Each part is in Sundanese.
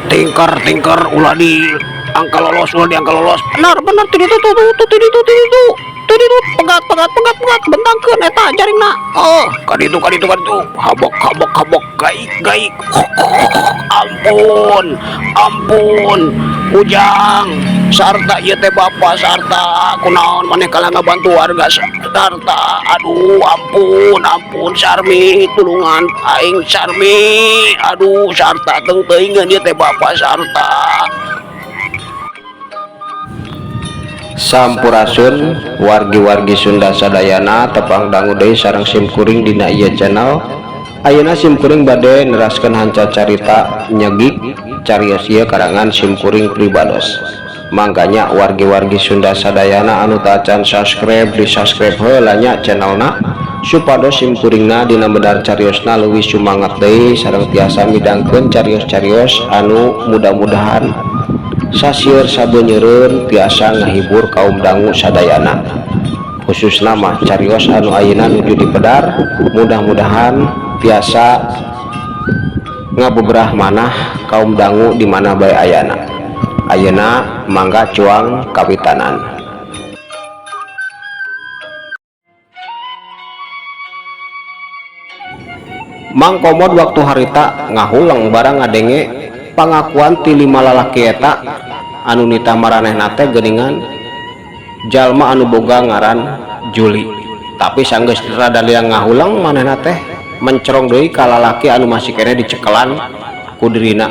Tingker tingker ulah di angka lolos, ulah di angka lolos. Benar benar, tuh itu tuh tuh tuh itu tuh itu tuh itu, pegat pegat pegat pegat, bentangkeun eta jaringna. Oh, kaditu kaditu kaditu, habok habok habok, gaik gaik. Ampun ampun, Ujang sarta, ieu teh bapak sarta. Kunaon maneh kalah ngabantu warga sarta? Aduh, ampun ampun, Sarmi, tulungan aing, Sarmi. Aduh, sarta, teu teuingeun, ieu teh bapak sarta. Sampurasun wargi-wargi Sunda sadayana, tepang dangu deui sareng simkuring dina ieu channel. Ayeuna simkuring bade neraskeun hanca carita nyegik carios ieu karangan simkuring pribados. Mangkanya wargi-wargi Sunda sadayana anu tacan subscribe, di subscribe heula nya channelna, supados simkuringna dina medar cariosna leuwih sumangat deui sareng tiasa midangkeun carios-carios anu mudah-mudahan sasieur sabenyeureun tiasa ngahibur kaum dangu sadayana, khususna mah carios anu ayeuna nuju dipedar, mudah-mudahan tiasa ngabeberah manah kaum dangu di mana bae ayana. Ayeuna mangga cuang kawitanan. Mang Komod waktu harita ngahuleng barang ngadenge pangakuan ti lima lalaki eta anu nitah maranehna teh geuningan jalma anu boga ngaran Juli. Tapi sanggeus rada liang ngahuleng, manehna teh mencerong deui ka lalaki anu masih keneh dicekelan ku dirina.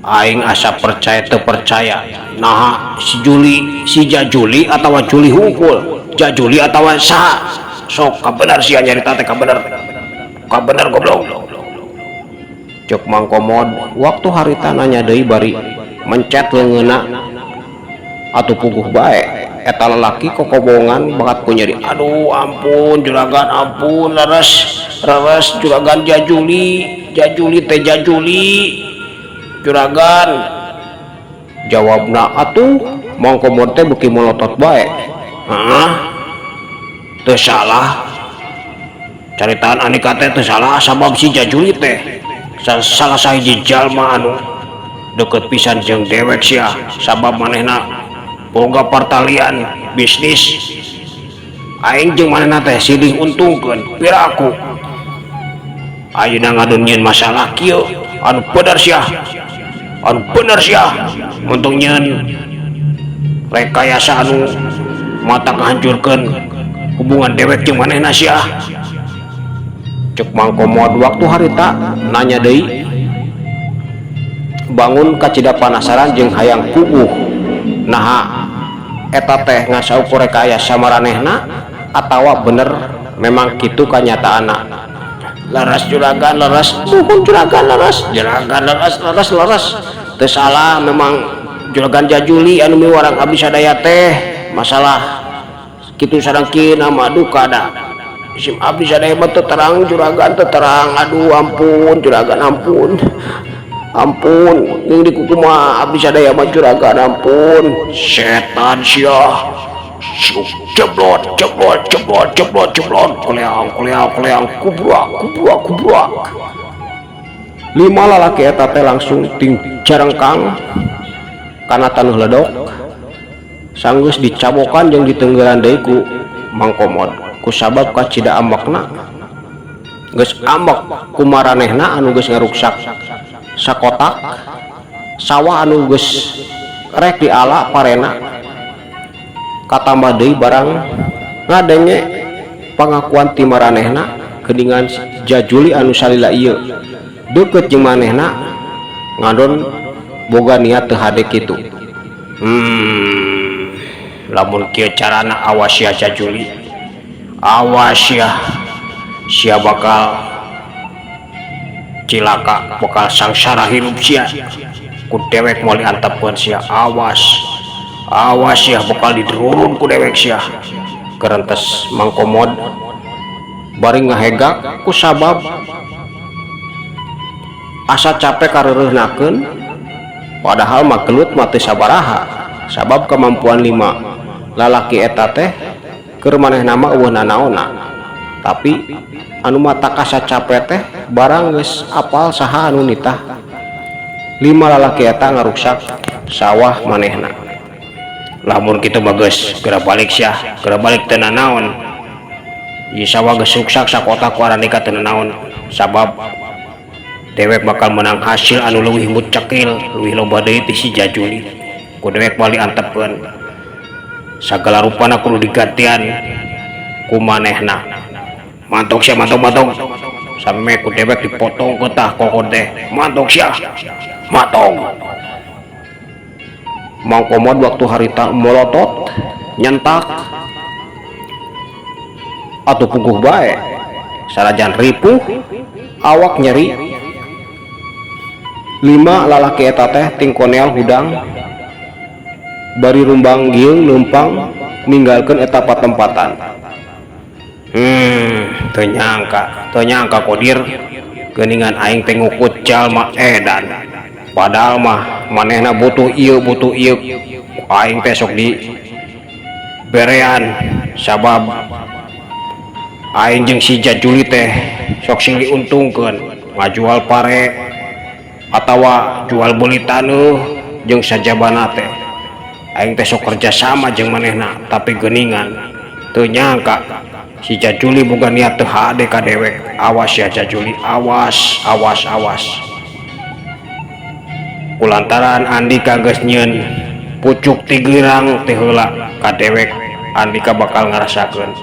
Aing asa percaya teu percaya. Nah, si Juli, si Jajuli atau Juli hungkul, Jajuli atau saha? Sok kabener sia nyarita teh, kabener kabener, goblok. Cek Mang Komod waktu harita nanya deui bari mencet leungeunna. Atuh puguh bae eta lalaki kokobongan bakat ku nyeri. Aduh, ampun juragan, ampun, leres leres juragan, Jajuli, Jajuli teh Jajuli juragan. Jawabna atuh Mang Komod teh beuki molotot bae. Hah? Teu salah caritaan Anika teh, teu salah, sabab si Jajuli teh salah sahiji jalma anu deket pisan jeung dewek sia, sabab manehna boga partalian bisnis. Aing jeung manehna teh silih untungkeun. Piraku ayeuna ngadon nyieun masalah kieu? Anu bener sia, anu bener sia, untung nyieun rekayasa anu mata ngahancurkeun hubungan dewek jeung manehna sia. Cek Mang Komod waktu harita nanya deui bangun kacida panasaran jeung hayang puguh, naha eta teh ngasaukur rekayasa maranehna atawa bener memang kitu kanyataanna. Leres juragan, leres, muhun juragan, leres juragan, leres leres leres, teu salah memang juragan Jajuli anu miwarang abdi sadaya teh. Masalah kitu sareng kieu mah duka da sim abdi sadaya mah teu terang juragan, teu terang. Aduh, ampun juragan, ampun ampun, ning di kumaha abdi sadaya mah juragan, ampun. Setan sia, jeblot jeblot jeblot jeblot jeblot, kuleang kuleang kuleang, kubrak kubrak kubrak. Lima lalaki eta teh langsung ting carengkang kana taneuh ledok. Sanggeus dicabokan jeung diteunggelan deui ku Mang Komod kusabab kacida ambekna. Geus ambek ku maranehna anu geus ngaruksak sakotak sawah anu geus rek diala parena, katambah deui barang ngadenge pangakuan ti maranehna geuningan Jajuli anu salila ieu deukeut jeung manehna ngadon boga niat teu hade kitu. Lamun kieu carana awas sia Jajuli, awas sia, sia bakal cilaka, bakal sangsara hirup sia. Ku dewek moal diantepkeun sia, awas, awas sia bakal didurun ku dewek sia. Kerentes Mang Komod bari ngahegak kusabab asa capek kareureunahkeun, padahal mah gelut mah teu sabaraha sabab kemampuan lima lalaki eta teh keur manehna mah euweuh nanaonna. Tapi anu matak asa capek teh barang geus apal saha anu nitah lima lalaki eta ngaruksak sawah manehna. Lamun kitu mah geus geura balik sia, geura balik teu nanaon. Ieu sawah geus ruksak sakotak ku arandika teu nanaon sabab dewek bakal menang hasil anu leuwih mucekil, leuwih loba deui ti si Jajuli. Ku dewek moal diantepkeun. Sagala rupana kudu digantian ku manehna. Mantok sia, mantok, mantok. Sameme ku dewek dipotong ke tah kokon teh. Mantok sia. Mantok. Mang Komod waktu harita molotot nyentak atau puguh bae sanajan ripuh awak nyeri. Lima lalaki eta teh tingkonel hudang bari rumbang gieung leumpang ninggalkeun eta patempatan. Teu nyangka, teu nyangka Kodir geuningan aing teh ngukut jalma edan. Padahal mah manehna butuh ieu, butuh ieu, aing teh sok di berean sabab aing jeung si Jajuli teh sok silih untungkeun ngajual pare atawa jual beli taneuh jeung sajabana teh. Aing teh sok kerja sama jeung manehna, tapi geuningan teu nyangka si Jajuli boga niat teu hade ka dewek. Awas ya Jajuli, awas, awas, awas. Kulantaran Andika geus nyieun pucuk tigirang teh heula ka dewek, Andika bakal ngarasakeun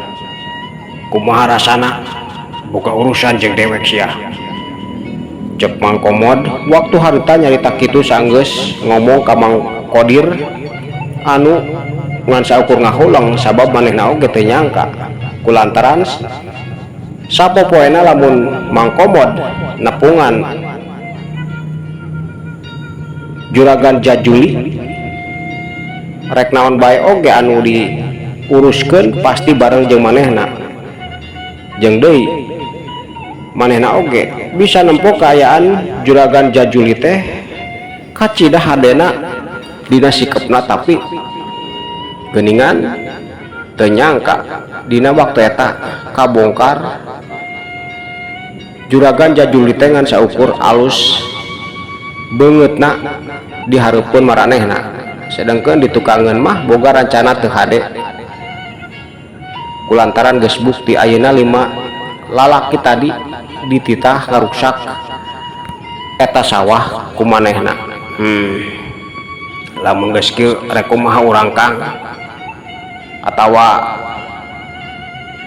kumaha rasana boga urusan jeung dewek sia. Cek Mang Komod waktu harita nyarita kitu sanggeus ngomong ka Mang Kodir anu ngan saukur ngahuleng sabab manehna oge teu nyangka kulantaran sapopoena lamun Mang Komod nepungan Juragan Jajuli rek naon bae oge anu diuruskeun pasti bareng jeung manehna. Jeung deui manehna oge bisa nempo kaayaan Juragan Jajuli teh kacida hadena dina sikepna, tapi geuningan teu nyangka dina waktu eta kabongkar Juragan Jajuli teh ngan saukur alus beungeutna dihareupeun maranehna, sedangkeun di tukangeun mah boga rancana teu hade. Kulantaran geus bukti ayeuna lima lalaki tadi dititah ngaruksak eta sawah ku manehna. Lamun geus kieu rek kumaha urang Kang? Atawa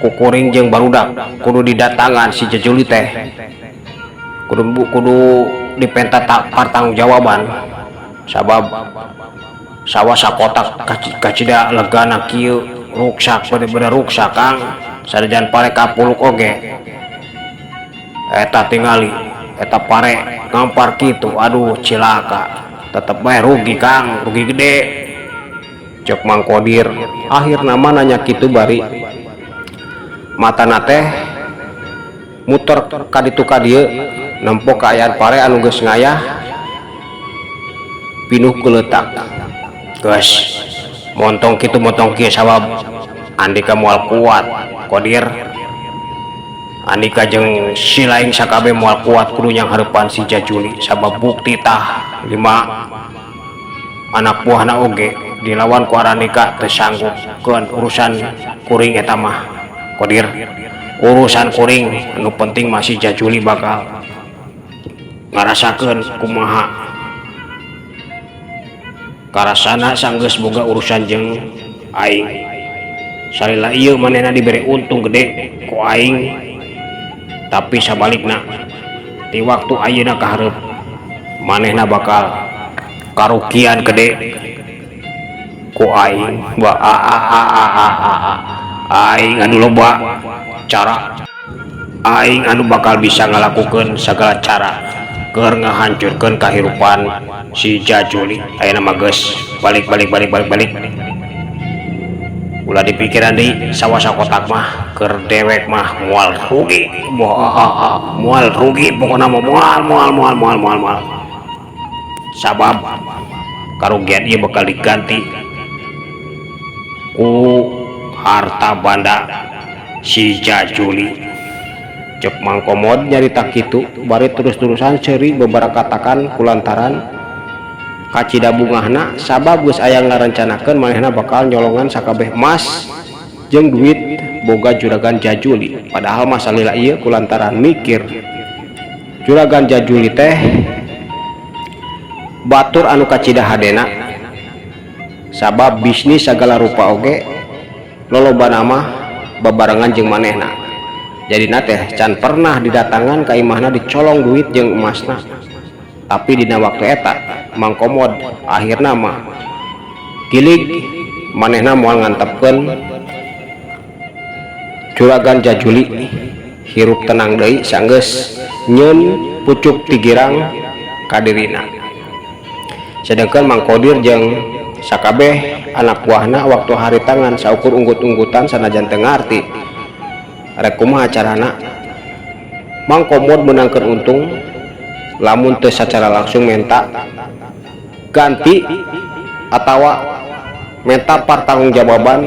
kukuring jeung barudak kudu didatangan si Jajuli teh, kudu dipenta pertanggungjawaban sabab sawah sakotak kacida legana kieu ruksak, bener-bener ruksak Kang. Sanajan pare kapuluk oge eta tingali eta pare ngampar kitu, aduh cilaka, tetep bae rugi Kang, rugi gede. Cek Mang Kodir akhirna mah nanya kitu bari matana teh muter ka ditu ka dieu nempo kaayaan pare anu geus ngayah pinuh kuleutak. Geus montong kitu montong kieu sabab Andika moal kuat Kodir, Andika jeung si lain sakabe moal kuat kudu nyanghareupan si Jajuli sabab bukti tah lima anak buahna oge Dilawan ku Aranika teu sanggup. Keun urusan kuring eta mah, Kodir, urusan kuring. Anu penting masih Jajuli bakal ngarasakeun kumaha karasana sanggeus boga urusan jeung aing. Salila ieu manehna dibere untung gede ku aing, tapi sabalikna di waktu ayeuna ka hareup manehna bakal karukian gede ku aing. Wa a a a a a a a. Aing anu loba cara, aing anu bakal bisa ngalakukeun segala cara keur ngahancurkeun kahirupan si Jajuli. Ayeuna mah geus balik, balik, balik, balik, balik. Ulah dipikiran deui. Sawah sakotak mah keur dewek mah moal rugi, moal, moal rugi. Pokona mah moal, moal, moal, moal, moal, moal, sabab karugian ieu bakal diganti ku harta banda si Jajuli, cek Mang Komod nyarita kitu bari terus-terusan seuri bebarakatakan kulantaran kacida bungahna, sabab geus aya ngarencanakeun manehna bakal nyolongan sakabeh emas jeung duit boga Juragan Jajuli. Padahal mah salila ieu kulantaran mikir Juragan Jajuli teh batur anu kacida hadena, sabab bisnis sagala rupa oge lolobana mah babarengan jeung manehna. Jadina teh can pernah didatangan ka imahna dicolong duit jeung emasna. Tapi dina waktu eta Mang Komod akhirna mah gilig manehna moal ngantepkeun Juragan Jajuli hirup tenang deui sanggeus nyeun pucuk tigirang kadirina. Sedangkan Mang Kodir jeung sakabeh anak buahna waktu harita ngan saukur unggut-unggutan, sanajan teu ngarti rek kumaha carana Mang Komod meunangkeun untung lamun teu sacara langsung menta ganti atawa menta pertanggungjawaban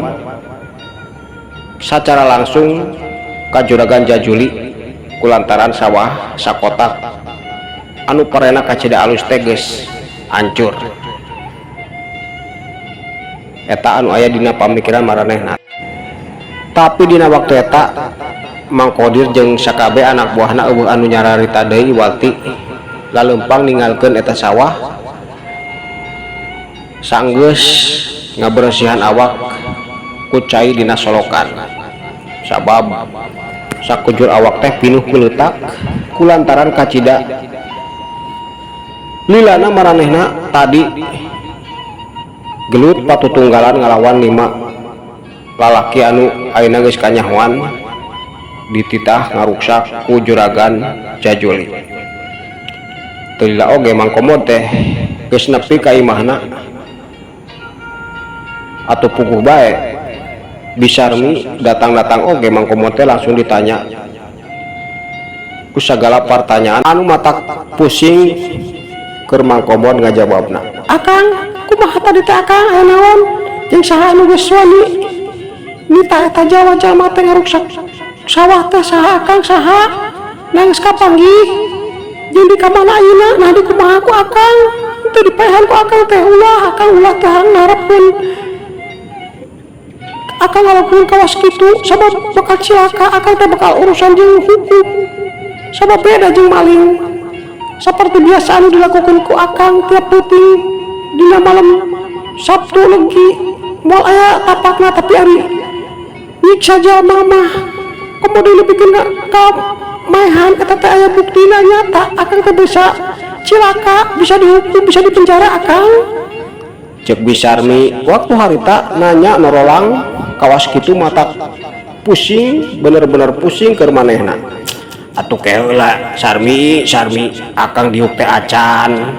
sacara langsung ka Juragan Jajuli kulantaran sawah sakotak anu parena kacida alus teh geus hancur. Eta anu aya dina pamikiran maranehna. Tapi dina waktu eta Mang Kodir jeung sakabeh anak buahna euweuh anu nyararita deui walti laleumpang ninggalkeun eta sawah sanggeus ngaberesihan awak ku cai dina solokan, sabab sakujur awak teh pinuh ku leutak kulantaran kacida lilana maranehna tadi gelut patutunggalan ngalawan lima lalaki anu ayeuna geus kanyahoan dititah ngaruksak ku Juragan Jajuli. Teu lila oge Mang Komod teh geus nepi ka imahna. Atuh puguh bae Bisarmi datang-datang oge Mang Komod teh langsung ditanya ku sagala pertanyaan anu matak pusing keur Mang Komod ngajawabna. "Akang, kumaha tadi teh, Akang? Aya naon jeung saha anu geus wani nitah eta jawa jalma teh ngaruksak sawah teh? Saha, Akang? Saha nang geus kapanggih jeung di kamana ayeuna? Nah, di kumaha ku Akang teu dipaehan ku Akang teh? Ulah, Akang, ulah teh ngarepkeun Akang ngalakukeun kawas kitu, sabab bakal cilaka. Akang teh bakal urusan jeung hukum, sabab beda jeung maling seperti biasa anu dilakukan ku Akang tiap peuting dina malam Sabtu Legi. Moal aya tapakna, tapi ari nyiksa jalma mah kemudian lebih ka maehan, eta teh aya buktina nyata. Akang teh bisa cilaka, bisa dihukum, bisa dipenjara, Akang," cek Bisarmi waktu harita nanya norolang kawas kitu. Matak pusing, bener-bener pusing keur manehna. "Atuh keula, Sarmi, Sarmi, Akang diuk teh acan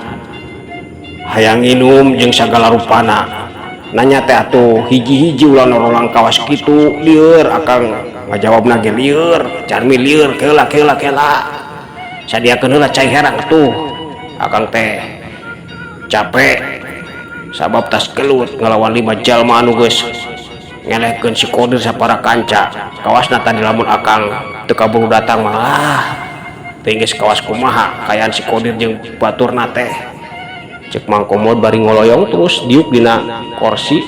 hayang nginum jeung sagala rupana. Nanya teh atuh hiji-hiji, ulah norolang kawas kitu. Lieur Akang ngajawabna ge, lieur, Carmi, lieur. Keula, keula, kela, sadiakeun heula cai herang atuh. Akang teh capek sabab tas gelut ngelawan lima jalma anu geus ngelehkeun si Kodir sapara kanca. Kawasna tadi lamun Akang teu kaburu datang mah, ah, teu geus kawas kumaha kayaan si Kodir jeung baturna teh." Cek Mang Komod bari ngoloyong terus diuk dina kursi,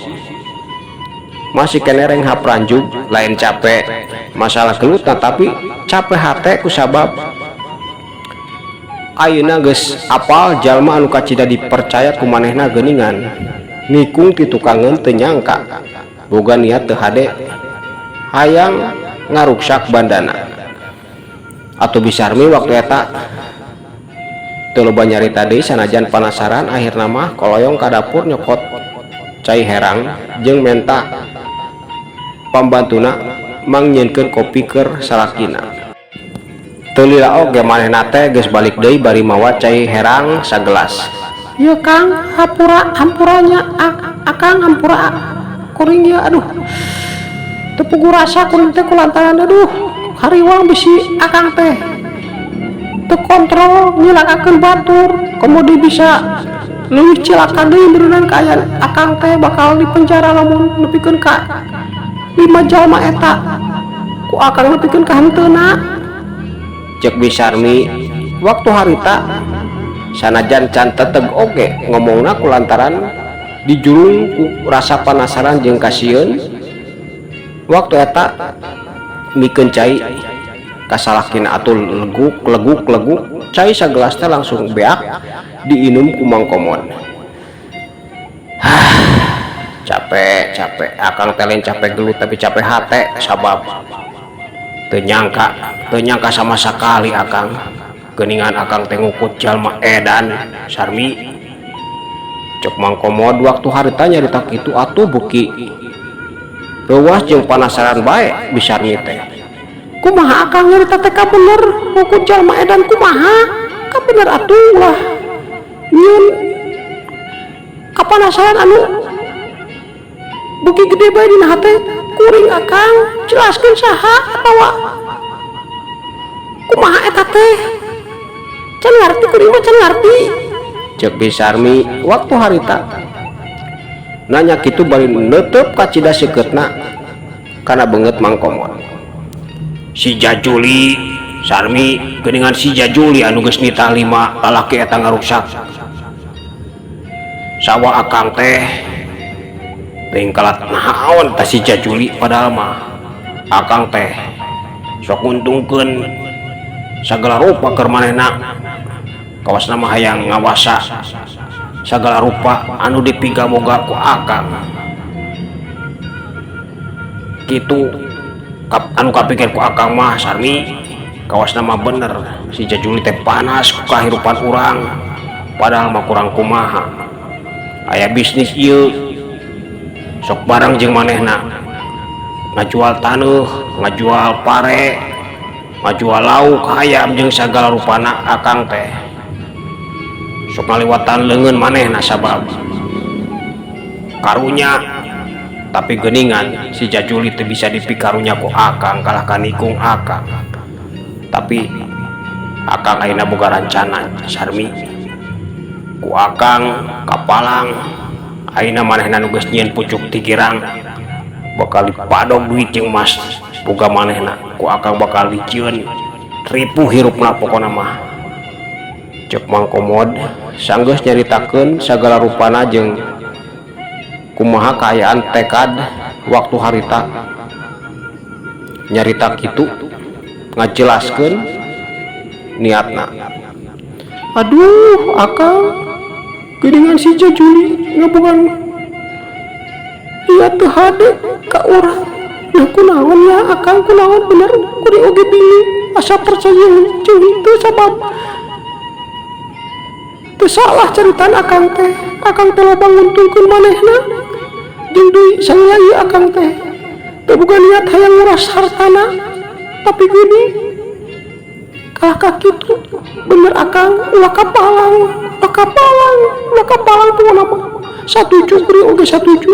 masih keneh renghap ranjug. Lain capek masalah gelutna, tapi capek hate kusabab ayeuna geus apal jalma anu kacida dipercaya ku manehna, geuningan nikung ti tukangeun, teu nyangka boga niat teu hade hayang ngaruksak bandana. Atuh Bi Sarmi waktu eta teu loba nyarita deui, sanajan panasaran. Akhirna mah koloyong ka dapur, nyokot cai herang jeung menta pambantuna mangnyieunkeun kopi keur salakina. Teu lila oge manehna teh geus balik deui bari mawa cai herang sagelas. Ieu Kang, hampura, hampura nya, akang, hampura kuring ieu. Aduh, teu puguh rasa kuring teh kulantaran, aduh, hariwang bisi akang teh teu kontrol nyilakakeun batur, kemudian bisa leuwih cilaka deui. Beureunan kaayaan akang teh bakal dipenjara lamun nepikeun ka lima jalma eta ku akang nepikeun ka henteuna. Cek Bi Sarmi waktu harita, sanajan can teteg oge ngomongna kulantaran dijurung ku rasa panasaran jeung kasieun. Waktu eta mikeun cai ka salakina, atuh leguk leguk leguk cai sagelas teh langsung beak diinum ku Mang Komod. Capek, capek akang teh. Lain capek gelut, tapi capek hate, sabab teu nyangka, teu nyangka sama sekali akang, geuningan akang teh ngukut jalma edan, Sarmi, cek Mang Komod waktu harita nyarita kitu. Atuh beuki reuas jeung panasaran bae Bi Sarmi teh. Kumaha akang nyarita teh, ka bener ngukut jalma edan kumaha? Ka bener atuh, ulah nyieun kapanasaran anu beuki gede bae dina hate kuring. Akang jelaskeun saha atawa kumaha eta teh, can ngarti kuring mah, can ngarti. Cek Bi Sarmi waktu harita nanya kitu bari neuteup kacida seukeutna kana beungeut Mang Komod. Si Jajuli, Sarmi, geuningan si Jajuli anu geus nitah lima lalaki eta ngaruksak sawah akang teh. Teuing kalat naon tah si Jajuli, padahal mah akang teh sok nguntungkeun sagala rupa keur manehna, kawasna mah hayang ngawasa sagala rupa anu dipigamoga ku akang kitu. Anu kapikir ku akang mah, Sarmi, kawasna mah bener si Jajuli teh panas ku kahirupan urang, padahal mah kurang kumaha aya bisnis ieu sok barang jeung manehna, ngajual taneuh, ngajual pare, ngajual lauk, hayam, jeung sagala rupana. Akang teh sok ngaliwatan leungeun manehna sabab karunya, tapi geuningan si Jajuli teu bisa dipikarunya ku akang, kalah kanikung akang. Tapi akang ayeuna boga rancana, Sarmi. Ku akang kapalang ayeuna manehna nu geus nyieun pucuk tigirang bakal dipadog duit jeung emas boga manehna. Ku akang bakal dijieun ripuh hirupna pokona mah, cek Mang Komod sanggeus nyaritakeun sagala rupana jeung kumaha kaayaan tekad waktu harita nyarita kitu ngajelaskeun niatna. Aduh akang, geuningan si Jajuli ngabogaan ieu teu hade ka urang. Nah, kunaon ya akang, kunaon bener? Kuring oge bingung, asa percaya jeung henteu, sabab teu salah caritaan akang teh. Akang teh loba nguntungkeun manehna jeung deui salila ieu akang teh teu boga niat hayang nguras hartana, tapi geuning kalah ka kitu. Bener akang, ulah kapalang, ulah kapalang, ulah kapalang pokona mah. Satuju kuring oge, satuju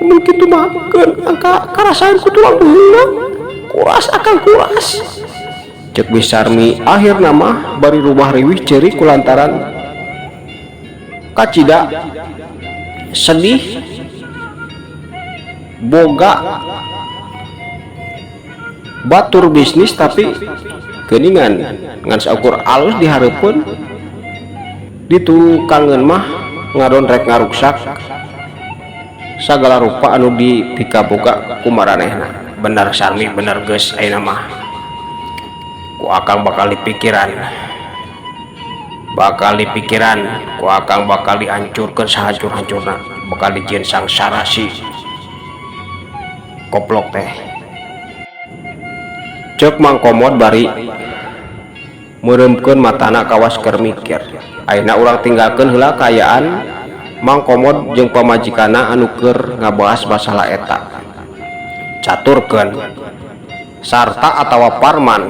mun kitu mah. Keun angka karasaeun ku tulang beuheungna. Kuras akang, kuras. Cek Bi Sarmi akhirna mah bari rumah riwih ceurik kulantaran kacida sedih boga batur bisnis, tapi geuningan ngan saukur alus dihareupeun ditukangeun mah. Ngadon rek ngaruksak sagala rupa anu dipikaboga ku maranehna. Bener Sarmi, bener. Geus, ayeuna mah ku akang bakal dipikiran, bakal dipikiran ku akang, bakal dihancurkan sahancur-hancurna, bakal dijieun sangsara si koplok teh. Cek Mang Komod bari meureumkeun matana kawas keur mikir. Ayeuna urang tinggalkeun heula kaayaan Mang Komod jeung pamajikanna anu keur ngabahas masalah eta. Caturkeun Sarta atawa Parman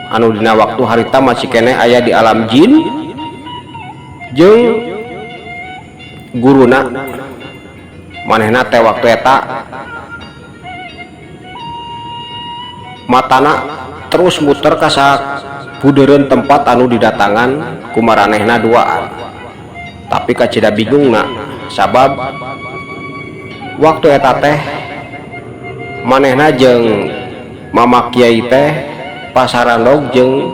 anu dina waktu harita masih keneh aya di alam jin jeung guruna. Manehna teh waktu eta matana terus muter ka sabudeureun tempat anu didatangan ku maranehna duaan, tapi kacida bingungna sabab waktu eta teh manehna jeung Mama Kiai teh pasarandog jeung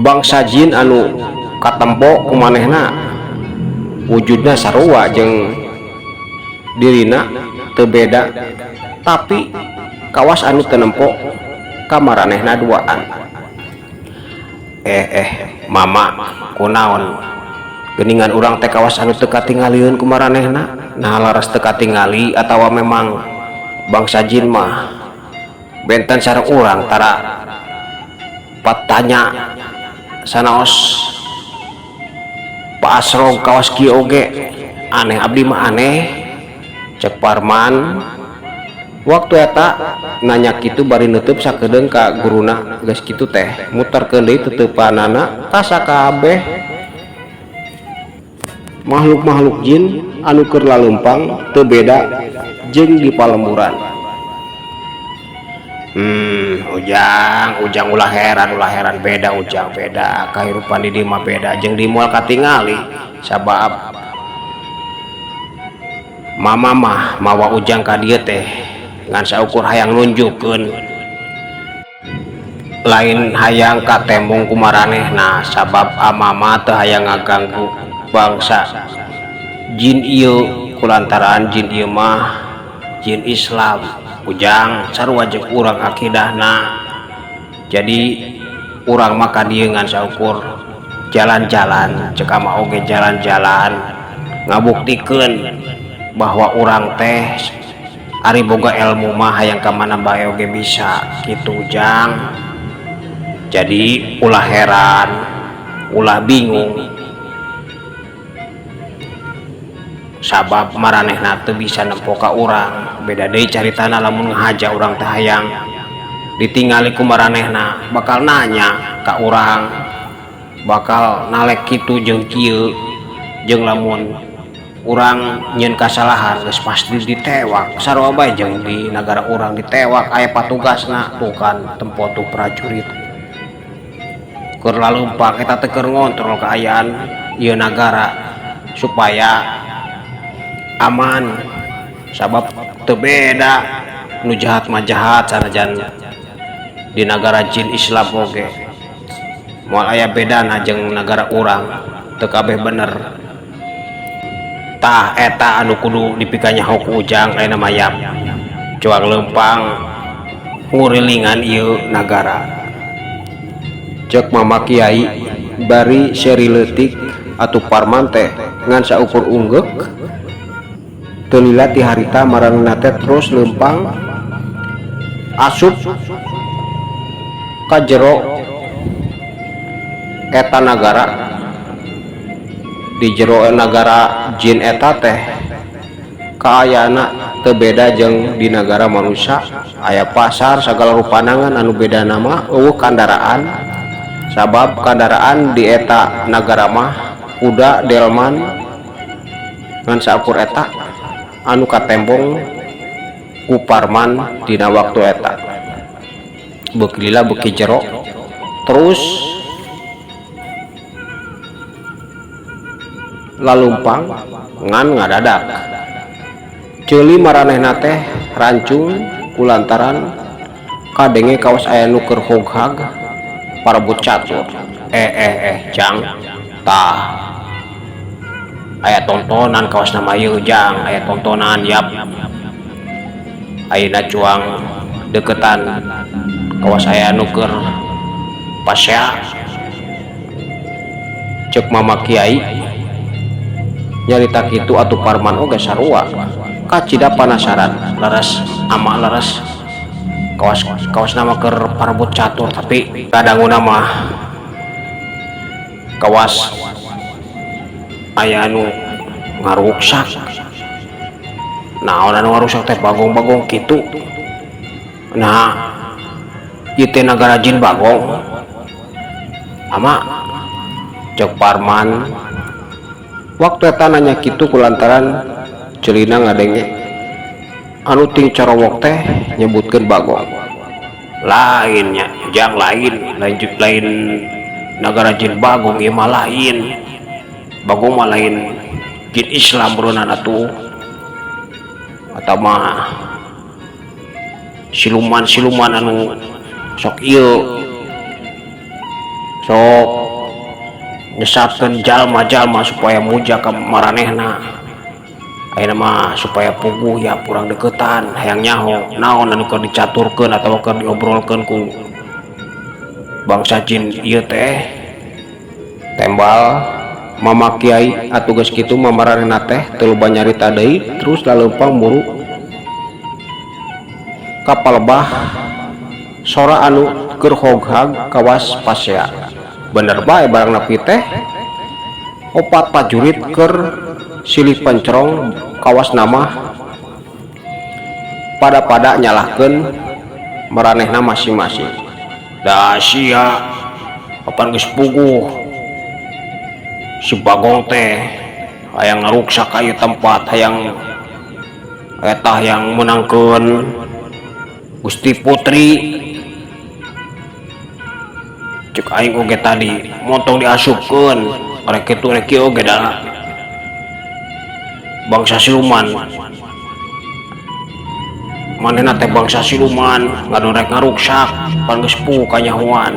bangsa jin anu katempo ku manehna wujudna sarua jeung dirina, teu beda, tapi kawas anu teu nempo ka maranehna duaan. Eh eh, Mama, kunaon geuningan urang teh kawas anu teu katingalieun ku maranehna? Nah, laras teu katingali atawa memang bangsa jin mah benten sareng urang? Tara patanya sanaos Pak Asrog, kawas kieu oge aneh, abdi mah aneh. Cek Parman waktu eta nanya kitu bari nutup sakedeung ka guruna. Geus kitu teh muterkeun deui tuteupanana ka sakabeh makhluk-makhluk jin anu keur laleumpang, teu beda jeung di palemburan. Ujang, Ujang, ulah heran, ulah heran. Beda, Ujang, beda kahirupan di dieu mah, beda jeung di moal katingali, sabab Mama mah mawa Ujang ka dieu teh ngan saukur hayang nunjukkeun, lain hayang katembong ku maranehna, sabab amama teu hayang ngaganggu bangsa jin ieu kulantaran jin ieu mah jin Islam, Ujang, sarua jeung urang akidahna. Jadi urang mah ka dieu ngan saukur jalan-jalan, cek ama oge jalan-jalan ngabuktikeun bahwa urang teh ari boga ilmu mah hayang ka mana bae oge bisa gitu, Jang. Jadi ulah heran, ulah bingung, sabab maranehna teu bisa nempo ka urang. Beda deui caritana lamun ngahaja urang teh hayang ditingali ku maranehna, bakal nanya ka urang, bakal nalek kitu jeung kieu, jeung lamun urang nyieun kasalahan geus pasti ditewak, sarua bae jeung di nagara urang ditewak, aya patugasna tuh kan, tempo tuh prajurit keur laleumpang eta teh keur ngontrol kaayaan ieu nagara supaya aman, sabab teu beda, nu jahat mah jahat sanajan di nagara jin Islam oge moal aya bedana jeung nagara urang, teu kabeh bener. Tah, eta anu kudu dipikanyaho ku Ujang ayeuna mah, yap cuang leumpang ngurilingan ieu nagara. Cek Mama Kiai bari seri leutik. Atuh Parman teh ngan saukur unggeuk. Teu lila ti harita maranehna teh terus leumpang asup ka jero eta nagara. Di jero nagara jin eta teh kaayana teu beda jeung di nagara manusia, aya pasar sagala rupana, ngan anu bedana mah euweuh kandaraan, sabab kandaraan di eta nagara mah kuda delman, ngan saukur eta anu katembong ku Parman dina waktu eta. Beuki lila beuki jero terus lalumpang, ngan ngadadak ceuli maranehna teh rancung kulantaran kadenge kawas aya nu keur hoghag parebut catur. Eh eh eh, Jang. Tah, aya tontonan kawas nama ieu, Jang, aya tontonan. Yap, ayeuna cuang deketan kawas aya nu keur pasea, cek Mama Kiai nyarita kitu. Atuh Parman oge sarua kacida panasaran. Leres, ama, leres, kawas kawas nama keur parebut catur, tapi kadanguna mah kawas aya anu ngaruksak. Naon anu ngaruksak teh, bagong-bagong kitu? Nah, ieu teh nagara jin Bagong, ama, cek Parman waktu eta nanya kitu kulantaran ceulina ngadenge anu ting carowok teh nyebutkeun Bagong. Lainnya, Jang, lain, lain, lain nagara jin Bagong ieu mah. Lain Bagong mah, lain jin Islam beureunan atuh, atau mah siluman-siluman anu sok ieu, sok nyesatkeun jalma-jalma supaya muja ka maranehna. Ayeuna mah supaya puguh ya kurang deketan, hayang nyaho naon anu keur dicaturkeun atawa keur diobrolkeun ku bangsa jin ieu teh, tembal Mama Kiai. Atuh geus kitu mah maranehna teh teu loba nyarita deui, terus laleumpang muru ka palebah sora anu keur hoghag kawas pasea. Bener bae, barang nepi teh opat prajurit keur silih pencerong, kawas nama pada-pada nyalahkeun maranehna masing-masing. Da sia apan geus puguh si Bagong teh hayang ngaruksak ka ieu tempat, hayang eta hayang menangkeun Gusti Putri. Cek aing oge tadi montong diasupkeun, rek kitu rek kieu oge da bangsa siluman. Manehna teh bangsa siluman ngadon rek ngaruksak. Pan geus puguh kanyahoan,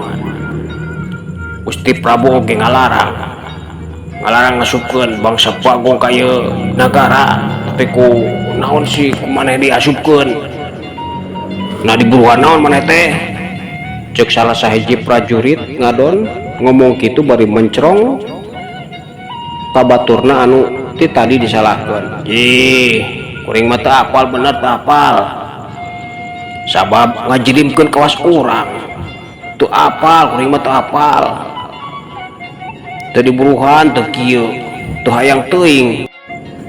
Gusti Prabu oge ngalarang, ngalarang ngasupkeun bangsa Bagong ka ieu nagara, tapi ku naon sih ku maneh diasupkeun? Nah, diburuan naon maneh teh, cek salah sahiji prajurit ngadon ngomong kitu bari mencrong ka baturna anu ti tadi disalahkeun. Ih, kuring mah teu apal, bener teu apal, sabab ngajilimkeun kawas urang. Teu apal, kuring mah teu apal, teu diburuhan, teu kieu, teu hayang teuing.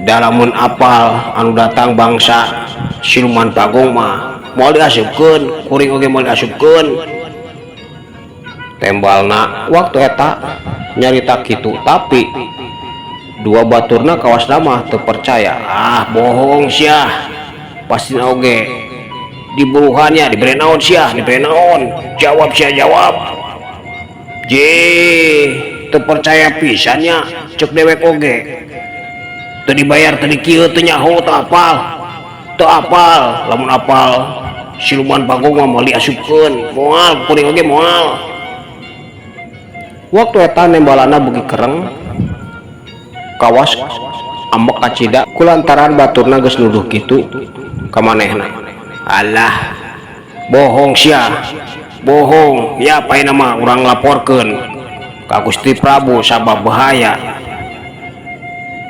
Da lamun apal anu datang bangsa siluman Bagong mah moal diasupkeun, kuring oge moal diasupkeun, tembalna waktu eta nyarita kitu. Tapi dua baturna kawas mah teu percaya. Ah, bohong sia, pasti oge diburuhannya. Diberi naon sia? Diberi naon? Jawab sia, jawab. Je, teu percaya pisannya. Cek dewek oge teu dibayar, teu dikieu, teu nyaho. Teu apal, teu apal. Lamun apal siluman Bagong mah moal diasupkeun, moal, kuring oge moal. Waktu eta nembalana beuki kereng, kawas ambek kacida kulantaran baturna geus nuduh kitu ka manehna. Alah, bohong sia, bohong ya. Ayeuna mah urang laporkeun ka Gusti Prabu, sabab bahaya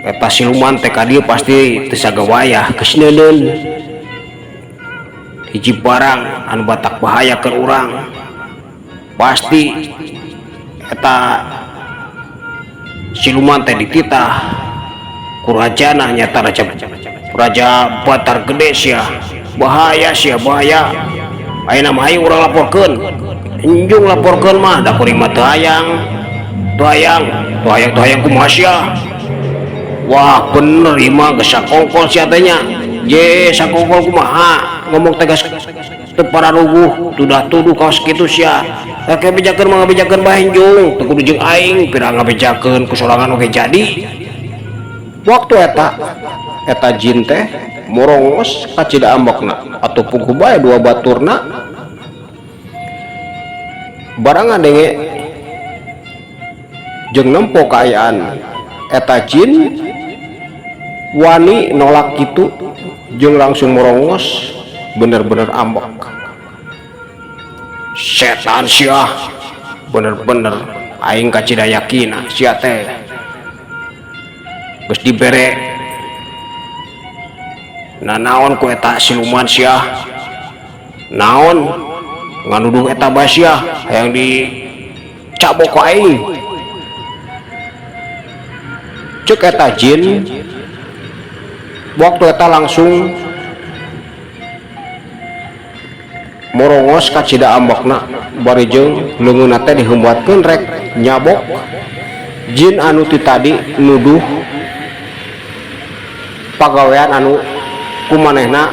eta siluman teh ka dieu, pasti teu sagawayah geus neuneun hiji barang anu batak bahaya ke urang. Pasti eta siluman teh dititah ku rajana, nyata raja, Raja Batar Gede sia. Bahaya sia, bahaya. Ayeuna mah ayo urang laporkeun. Enjung laporkeun mah, da kuring mah teu hayang, teu hayang, teu hayang, teu hayang. Kumaha sia? Wah, bener ieu mah, geus sakongkol sia teh nya. Je, sakongkol kumaha? Ngomong tegas teu pararuguh, tudah tuduh kawas kitu sia. Rek bejakeun mah ngabejakeun bae, enjung, teu kudu jeung aing. Pira ngabejakeun ku sorangan oge jadi. Waktu eta eta jin teh morongos kacida ambekna. Atuh puguh bae dua baturna barang ngadenge. Jeung nempo kaayaan eta jin wani nolak kitu jeung langsung merongos bener-bener ambek. Setan sia, bener-bener aing kacida yakina sia teh geus dibere nanaon ku eta siluman sia, naon nganuduh eta bae sia hayang dicabok ku aing. Cek eta jin waktu eta langsung morongos kacida ambekna bari jeung leungeunna teh dihembuatkeun rek nyabok jin anu ti tadi nuduh pagawean anu kumanehna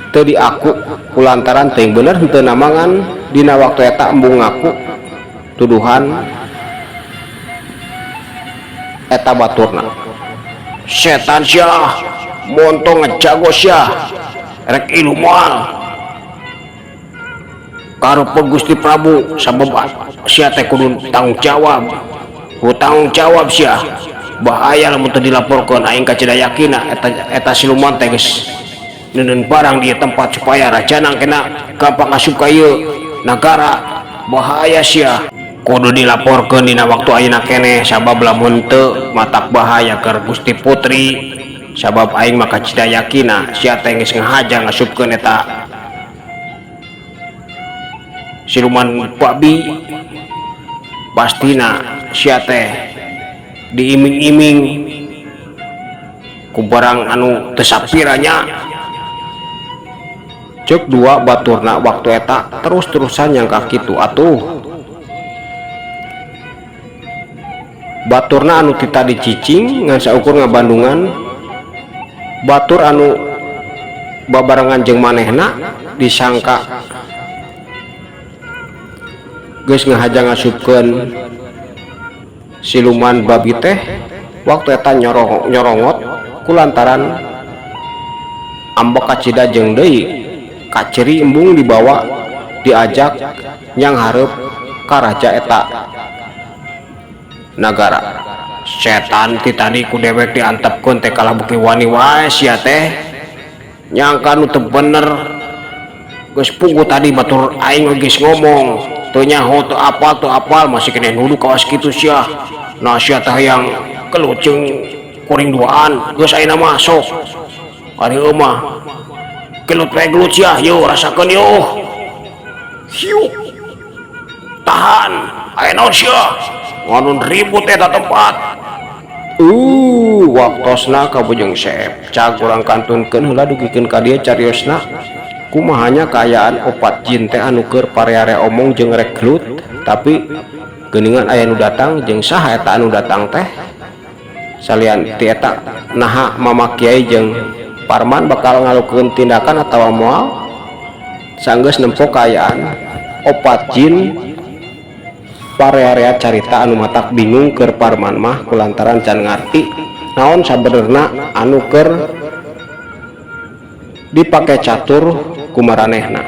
teu diaku kulantaran teuing bener henteu namangan dina waktu eta embung ngaku tuduhan eta baturna. Setan sia, montong ngejago sia, rek ilu moal karupa Gusti Prabu sabab sia teh kudu tanggung jawab, kudu tanggung jawab sia. Bahaya lamun teu dilaporkeun, aing kacida yakina eta siluman teh geus neundeun barang di tempat supaya rajana kena gampang asup ka ieu nagara. Bahaya sia, kudu dilaporkeun dina waktu ayeuna keneh sabab lamun teu matak bahaya keur Gusti Putri, sabab aing mah kacida yakina sia teh geus ngahaja ngasupkeun eta siluman babi. Pastina sia teh diiming-iming ku barang anu teu sapiranya. Cek dua baturna waktu eta terus-terusan nyangka kitu atuh. Baturna anu ti tadi cicing ngan saukur ngabandungan batur anu babarengan jeung manehna disangka geus ngahaja ngasupkeun siluman babi teh waktu eta nyorongot kulantaran ambek kacida jeung deui kaciri embung dibawa diajak nyang hareup ka raja eta nagara. Setan ti tadi ku dewek diantepkeun teh kalah beuki wani wae sia teh, nyangka nu teu bener. Geus puguh tadi batur aing geus ngomong teu nyaho teu apal teu apal masih keneh nuduh kawas kitu sia. Nah sia teh hayang gelut jeung kuring duaan, geus ayeuna mah sok ari eueuh mah gelut we gelut sia, yeuh rasakeun yeuh. Hiu tahan aya naon sia nganun ribut eta tempat. Waktosna kabujeng seep cag urang kantunkeun heula dugikeun ka dieu cariosna kumahanya kaayaan opat jin teh anu keur pare-are omong jeung rek gelut, tapi geuningan aya nu datang jeung saha eta anu datang teh salian ti eta naha Mama Kiai jeung Parman bakal ngalukeun tindakan atawa moal. Sanggeus nempo kaayaan opat jin pare-area carita anu matak bingung keur Parman mah kulantaran can ngarti naon sabenerna anu keur dipake catur kumaranehna.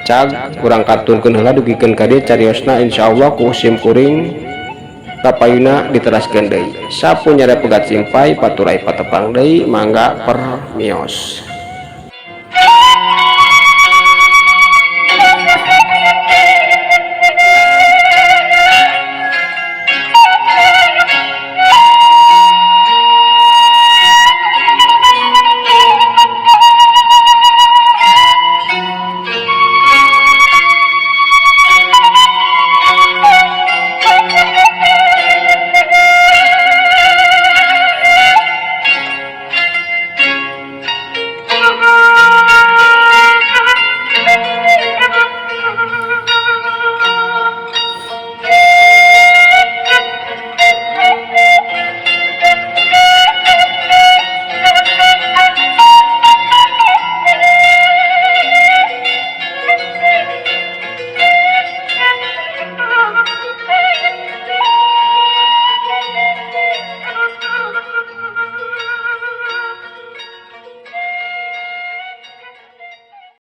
Cag urang katunkeun heula dugikeun ka dieu cariosna, insyaallah ku sim kuring kapayuna diteraskeun deui. Sapu nyare pegat simpai paturai patepang deui, mangga permios.